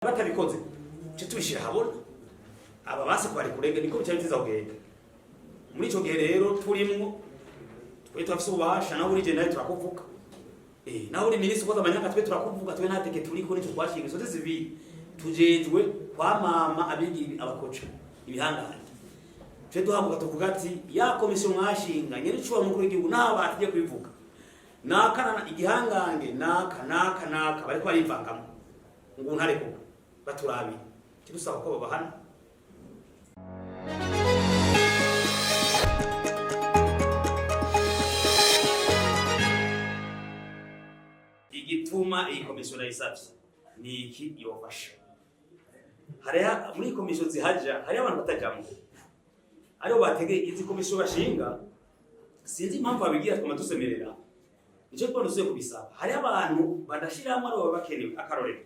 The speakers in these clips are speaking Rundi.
Batabikoze ce tubishira habona aba base kwari kurega, niko bica biza kugenda. Muri ico gihe rero turimwo, twe turafise ububasha. Naho uri général turakuvuga, naho uri minisitiri ukoze amanyanga twe turakuvuga. Twe nta décret turiko, nico twashinga société civile. Tujejwe kwamama abigi abakoca ibihangange. Twe duhaguruka tuvuga ati ya komisiyo mwashinga nyene icuba mukuru w'igihugu n'aho batigiye kubivuga, naka igihangange, naka naka naka bariko barivangamo ngo ntarekuwe, baturabire, kidusaba ko babahana. Igituma iyi komisiyo nayisavye ni iki? Yofasha hariya muri iyi komisiyo zihaja, hariyo abantu batajamwo, aribo bategeye izi komisiyo bashinga. Sinzi impamvu babigira, twama dusemerera, nico tubona dusubiye kubisaba. Hariho abantu badashiramwo aribo baba bakenewe. Akarorero,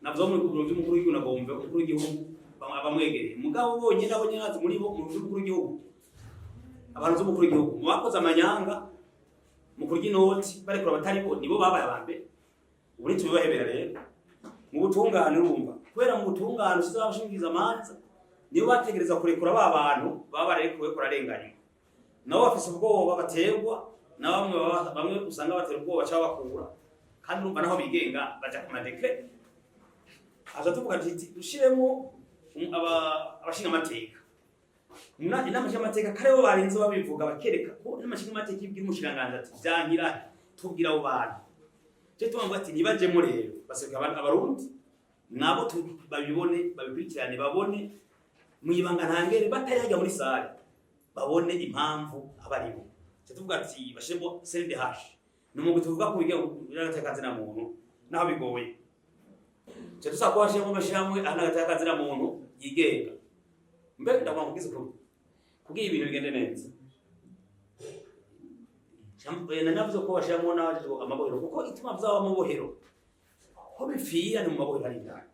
navuze mu biro vy'umukuru w'igihugu, nagombe umukuru w'igihugu abamwegereye, mugabo bonyene abo nyene muri bo mu biro vy'umukuru w'igihugu, abantu z'umukuru w'igihugu mu bakoze amanyanga mu kurya inoti barekura abatari bo, nibo babaye aba mbere. Ubu ntitubibahebera rero mu butungane. Urumva, kubera mu butungane usize abashingiza amanza, nibo bategereza kurekura ba bantu baba bararekuwe kurarenganywa. Nabo bafise ubwoba baterwa na bamwe, bamwe usanga batera ubwoba cyangwa bakura. Kandi urumva naho bigenga baja ku ma décrets. Aza tuvuga ati dushiremo abashinga amateka, inama nshingamateka, kare bo barinze babivuga, bakereka ko inama nshingamateka ibwira umushikiranganji ati vyankira tubwira abo bantu. Cyo tuvuga ati nibajemo rero baseruka abarundi nabo babibone, babikurikirane, babone mwibanga ntangere batari hajya muri salle, babone impamvu abaribo. Cyo tuvuga ati bashiremo CNDH, ni umugwi tuvuga ku bijyanye n'agateka muntu, naho bigoye. Cyo dusaba ko bashiramo amashirahamwe ahana agateka muntu yigenga. Mbe ndagomba kubwiza ukuri kugira ibintu bigende neza. Nanavuze ko bashiramo n'abajejwe amabohero, kuko ituma vyaba amabohero ko bipfira ni mu mabohero ari indani,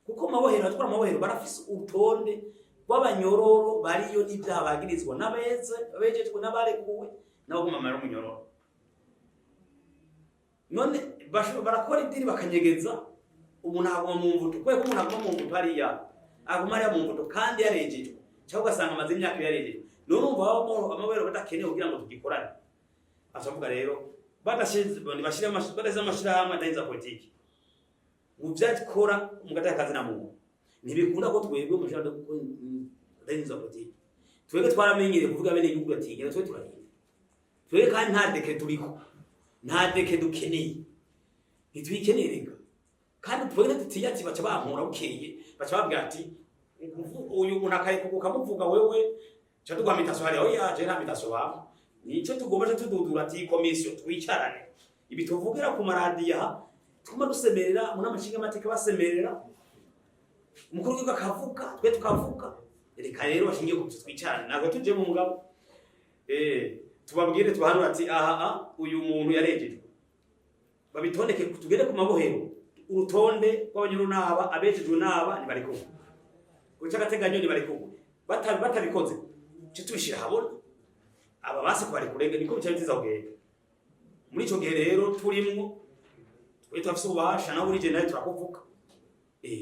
kuko mu mabohero, atwara amabohero barafise urutonde rw'abanyororo bariyo n'ivyaha bagirizwa, n'abeze abejejwe n'abarekuwe n'abaguma amara umunyororo. None barakora idiri bakanyegeza umuntu akaguma mu mvuto, kubera ko umuntu aguma mu mvuto hariya, aguma hariya mu mvuto kandi yarejejwe, cyangwa ugasanga amaze imyaka ibiri yarejejwe. None urumva babamo amabere badakenewe kugira ngo tugikorane. Acavuga rero badashize badashize amashirahamwe adahinza politiki mu vyakora mu gateka kazina muntu, ntibikunda ko twebwe mu mashirahamwe adahinza politiki, twebwe twaramenyereye kuvuga bene igihugu atinya, twe turahinda twebwe. Kandi nta décret turiko, nta décret dukeneye, ntituyikeneye reka. Kandi twebwe ntidutinya ati baca bankura bukeye, baca babwira ati uyu muntu akareka ukamuvuga wewe, ca tuguha mutation hariya. Oya, je nta mutation bampa. Nico tugomba, co tududura ati komisiyo twicarane, ibi tuvugira ku maradiyo aha, tuguma dusemerera mu nama nshingamateka, basemerera umukuru w'igihugu akavuga, twe tukavuga. Reka rero bashingiye ku twicarane, ntabwo tuje mu mugabo, tubabwire, tubahanure ati aha uyu muntu yarejejwe, babitondeke, tugende ku mabohero, urutonde rw'abanyuru n'aba abejejwe n'aba ntibarekuwe, guca agateganyo ntibarekuwe. Batabikoze ce tubishira habona aba base kwari kurega, niko bica biza kugenda. Muri ico gihe rero turimwo, twe turafise ububasha. Naho uri général turakuvuga,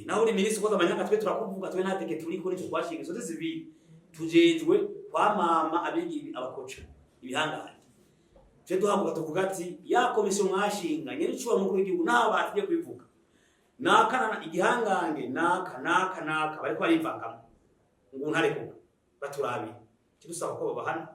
naho uri minisitiri ukoze amanyanga twe turakuvuga. Twe nta décret turiko, nico twashinga société civile. Tujejwe kwamama abigi abakoca ibihangange. Twe duhaguruka tuvuga ati ya komisiyo mwashinga nyene icuba mukuru w'igihugu n'aho batigiye kubivuga, naka igihangange, naka naka naka bariko barivangamo ngo ntarekuwe, baturabire, kidusaba ko babahana.